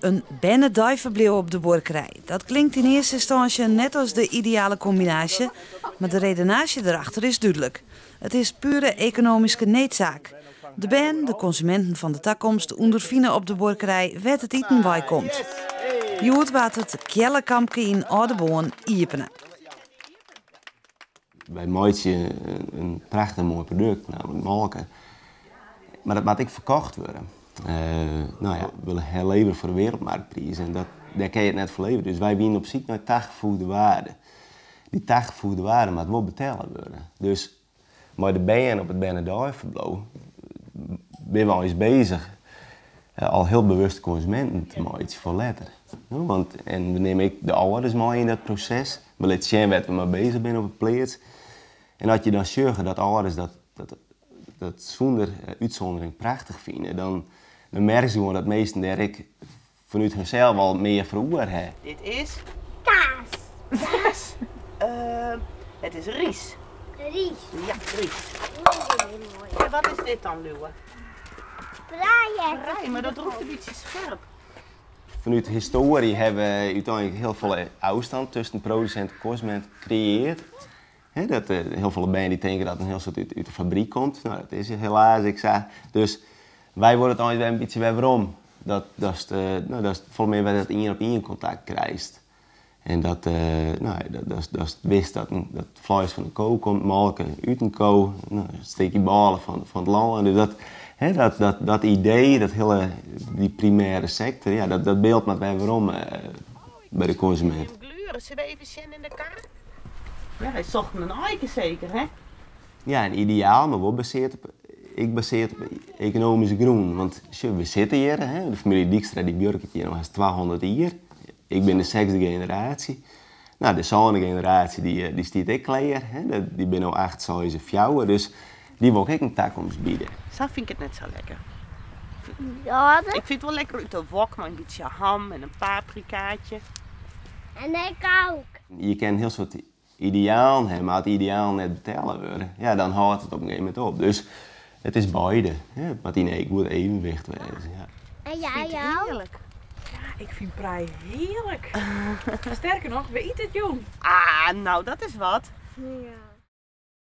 In bernedeiferbliuw op de buorkerij. Dat klinkt yn earste ynstânsje net as de ideale kombinaasje, mar de redenaasje derachter is dúdlik. It is pure ekonomyske needsaak. De bern, de konsuminten fan de takomst, ûnderfine op de buorkerij wêr't it iten weikomt. Hjoed waard it Keallekampke yn Aldeboarn iepene. Wy meitsje in prachtich moai produkt, nammentlik molke. Mar dat moat ek ferkocht wurde. No ja, we wolle herlevere foar de wereldmarktpriis en dat, dêr kinne je it net foar leverje. Dus wy wiene op syk nei tagefoegde waarde. Dy tagefoegde waarde moat wol betelle wurde. Dus mei de bern op it bernedeiferbliuw binne we eins bezich al hiel bewust konsuminten te meitsjen foar letter. Want, en we nimme ek de âlders mei yn dat proses. We litte sjen wêr't we mei bezich binne op 'e pleats. En as je dan sjogge dat âlders dat, dat, dat sûnder útsûndering prachtich fine, dan, dan merke se gewoan dat minsken dêr ek fanút harsels al mear foar oer ha. Dit is? Kaas. Kaas. Het is rys. Rys. Ja, rys. En wat is dit dan, Liuwe? Prei. Prei, mar dat rûkt in bytsje skerp. Fanút de histoarje hawwe we úteinlik hiel folle ôfstân tusken produsint en konsumint kreëarre. dat hiel folle bern dy tinke dat in hiel soad út de fabryk komt. No, dat is helaas ek sa. Dus wy wolle it eins wer in bytsje wer werom. Dat, datst, no, datst folle mear wer dat ien op ien kontakt krijst. En dat, no, datst, datst witst dat dat fleis fan de ko komt, molke út in ko, no, in stikje bôle fan, fan it lân. Dus dat, hè, dat, dat, dat idee, dat hiele, dy primêre sektor, ja, dat, dat byld moat wer werom by de konsumint. Gluren, sille we even sjen yn de kaart? Ja, wy sochten in aike seker, hè? Ja, in ideaal, mar wol basearre op, ek basearre op ekonomyske grûn. Want sjoch, we sitte hjir, hè, de famylje Dykstra dy buorket hjir no hast 200 jier. Ik bin de sechsde generaasje. No, de sânde generaasje dy, dy stiet ek klear. Hè. Dy binne no 8, 6 en 4, dus dy wol ik ek in takomst biede. Sa fyn ik it net sa lekker. Ja, Ik fyn it wol lekker út de wok mei in bytsje ham en in paprikaatje. En ik ook. Je kinne in hiel soad idealen ha, mar as dy idealen net betelle wurde, ja, dan hâldt it op in gegeven momint op. Dus it is beide. Hè. It moat yn in goed evenwicht wêze. Ja. En jij ook? Hearlik. Ja, ik fyn prei hearlik. Sterker noch, we ite it jûn. Ah, no dat is wat. Ja.